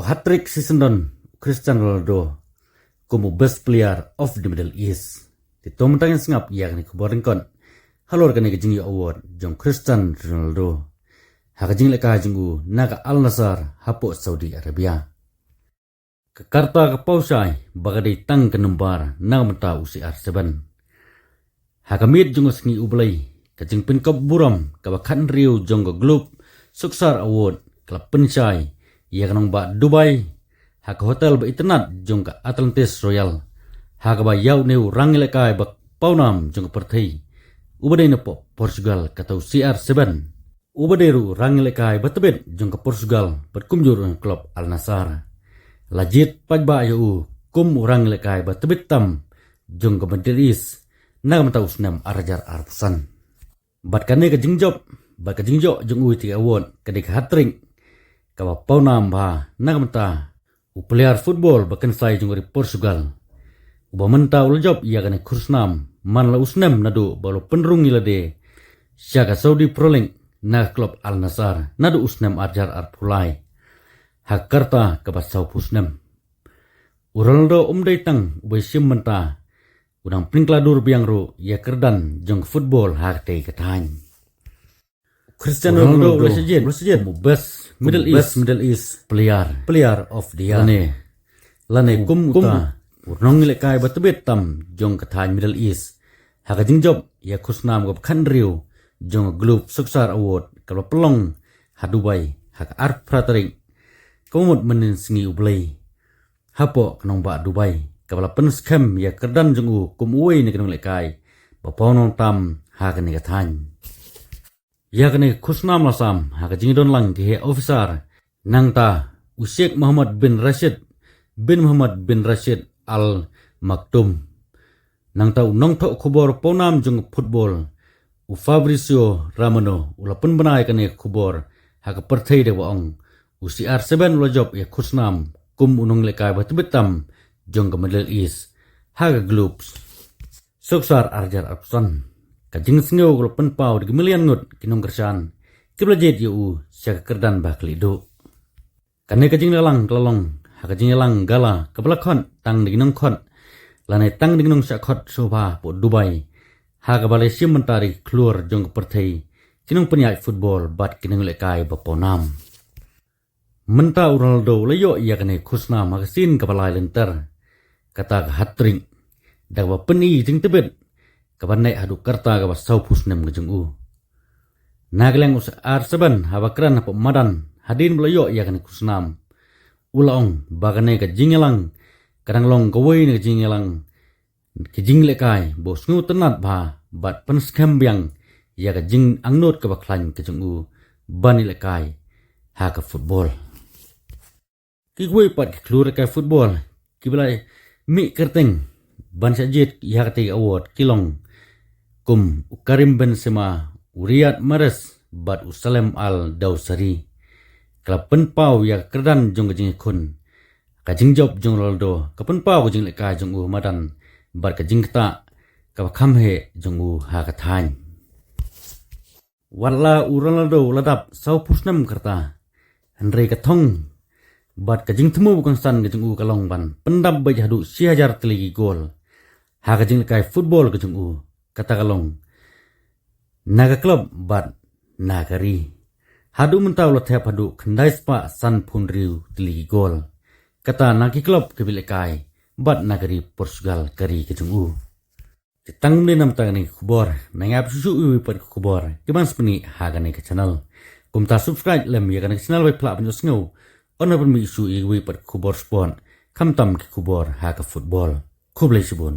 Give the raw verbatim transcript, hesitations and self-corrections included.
Patrick Sisendon, Cristiano Ronaldo kum u Best Player of the Middle East. Te to mynta ngin sngap ïa kane ka khubor lyngkot halor kane ka jingïoh award jong Cristiano Ronaldo ha ka jinglehkai jong u na ka Al Nassr hapoh Saudi Arabia. Ka karta ka paw shai ba ka dei tang ka number na ka bynta u C R seven. Ha ka miet jong ka sngi U Blei, ka jingpynkop burom kaba khathynriew jong ka Globe Suksar Award ka la pynshai ïa ka nongbah Dubai ha ka hotel ba itynnad jong ka Atlantis Royal, ha kaba ïa une u rangïalehkai ba pawnam jong ka pyrthei uba dei na poh Portugal, kata u C R seven, uba dei ruh u rangïalehkai ba tbit jong ka Portugal bad kumjuh ruh na ka klub Al Nassr, la jied paidbah ïa u kum u rangïalehkai ba tbit tam jong ka Middle East na ka bynta u snem ar hajar arphew san. Bad kane ka jingjop bad ka jingïoh jong u ïa kane ka award ka dei ka hat-trick kaba pawnam bha na ka bynta u player football ba kynsai jong ka ri Portugal, uba mynta u la jop ïa kane ka khusnam man la u snem naduh ba u la pynrung ïa lade sha ka Saudi Pro League na ka klub Al Nassr naduh u snem ar hajar arphew lai, ha ka rta kaba sawphew snem. U Ronaldo um dei tang uba ïashim bynta, u dang pynkylla dur biang ruh ïa ka kyrdan jong ka football ha katei ka thaiñ. Cristiano Ronaldo u la shah jied kum u best Middle East, Middle East player, player of the year, lane, lane kum, kum uta u nongïalehkai ba tbit tam jong ka thaiñ Middle East ha ka jingjop ïa ka khusnam kaba khathynriew jong ka Globe Suksar Award kaba la pynlong ha Dubai ha ka arphew phra tarik, kaba mut mynnin sngi U Blei, hapoh ka nongbah Dubai, kaba la pynskhem ïa ka kyrdan jong u kum uwei na ki nongïalehkai ba pawnam tam ha kane ka thaiñ. Ïa kane ka khusnam la sam ha ka jingdon lang ki heh officer, nangta u Sheikh Mohammed bin Rashid bin Mohammed bin Rashid Al Maktoum, nangta u nongthoh khubor pawnam jong ka football, u Fabrizio Romano, u la pynbna ïa kane ka khubor ha ka pyrthei da kaba ong, u C R seven u la jop ïa ka khusnam kum u nongïalehkai ba tbit tam jong ka Middle East ha ka Globe Suksar ar hajar arphew san. Ka jingsngew ka la pynpaw da ki million ngut ki nongkyrshan kiba la jied ïa u sha ka kyrdan ba khlieh duh. Kane ka jingïalang ka la long ha ka jingïalang gala kaba la khot tang da ki nongkhot, lane tang da ki nongshah khot sngewbha hapoh Dubai, ha kaba la ïashim bynta da ki khlur jong ka pyrthei, ki nongpynïaid football bad ki nongïalehkai ba pawnam. Mynta u Ronaldo u la ïoh ïa kane ka khusnam ha ka sien kaba lai lynter, kata ka hat-trick, da kaba pyni jingtbit kaba neh haduh ka rta kaba sawphew snem ka jong u. Na ka liang u C R seven, haba kren hapoh madan hadien ba la ïoh ïa kane ka khusnam, u la ong ba kane ka jingïalang ka dang long kawei na ka jingïalang, ka jingïalehkai ba u sngewtynnad bha bad pynskhem biang ïa ka jingangnud kaba khlaiñ ka jong u ban ïalehkai ha ka football. Kiwei pat ki khlur ïalehkai football kiba la mih kyrteng ban shah jied ïa katei ka award ki long kum u Karim Benzema, u Riyad Mahrez bad u Salem Al Dawsari. Ka la pynpaw ïa ka kyrdan jong ka jingïakhun, ka jingjop jong u Ronaldo, ka pynpaw ka jingïalehkai jong u ha madan bad ka jingktah kaba kham heh jong u ha ka thaiñ. Watla u Ronaldo u la dap sawphew snem ka rta, hynrei ka thong bad ka jingthmu kongsan ka jong u ka long ban pyndap beit haduh shi hajar tylli ki gol ha ka jingïalehkai football ka jong u, kata ka long na ka klub bad na ka ri. Haduh mynta u la thep haduh khyndai spah sanphew hynriew tylli ki gol, kata na ki klub kiba ïalehkai bad na ka ri Portugal, ka ri ka jong u. Te tang mynne namar kane ka khubor, nang ïa peit shuh shuh ïa kiwei pat ki khubor kiban sa pyni ha kane ka channel. Kumta subscribe lem ïa kane ka channel, ba phi lah ban ïohsngew ynda pynmih shuh ïa kiwei pat ki khubor sport, khamtam ki khubor ha ka football. Khublei shibun.